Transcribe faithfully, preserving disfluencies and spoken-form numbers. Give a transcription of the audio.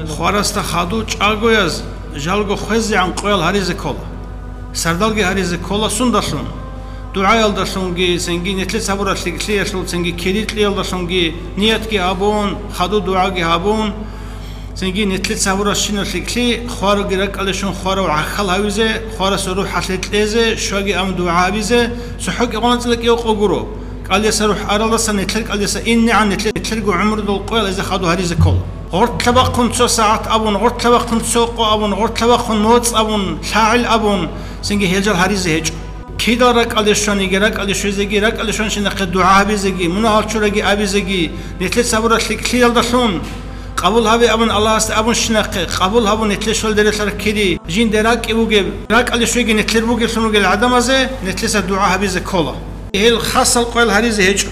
Хварасда хадув чӀагояз жалго хвезегӀан къоял гьаризе ккола. Сардалги гьаризе ккола сундалъун? ДугӀаялдалъунги, цинги нилъеца гьабураб лъикӀлъиялъул, цинги кири кьиялдалъунги ниятги гьабун, хадув дугӀаги гьабун, цинги нилъеца гьабурабщинаб лъикӀлъи хвараги ракӀалде щун хварав гӀахьал гьавизе, хварасул рухӀалъе кьезе, щваги абун дугӀа гьабизе, цохӀо кӀикъоялда анцӀила кӀиго къо гуро. КӀалдиса рухӀ аралдасан нилъер кӀалдиса инегӀан нилъер, нилъерго гӀумрудул къоял гьезда хадув гьаризе ккола. Гъоркьа бахъун цо сагӀат абун, гъоркьа бахъун цо къо абун, гъоркьа бахъун моцӀ абун, лъагӀел абун, цинги гьел жал гьаризе гьечӀо. Кидал ракӀалде щваниги, ракӀалде щвезеги, ракӀалде щванщинахъе дугӀа гьабизеги, мунагьал чураги абизеги, нилъеца гьабураб лъикӀлъиялдалъун, къабул гьабе абун Аллагьасда абунщинахъе, къабул гьабун нилъер щвалде релълъараб кири, жинде ракӀи бугеб, ракӀалде щвеги нилъер бугеблъун ругел гӀадамазе нилъеца дугӀа гьабизе ккола. Гьел хасал къоял гьаризе гьечӀо.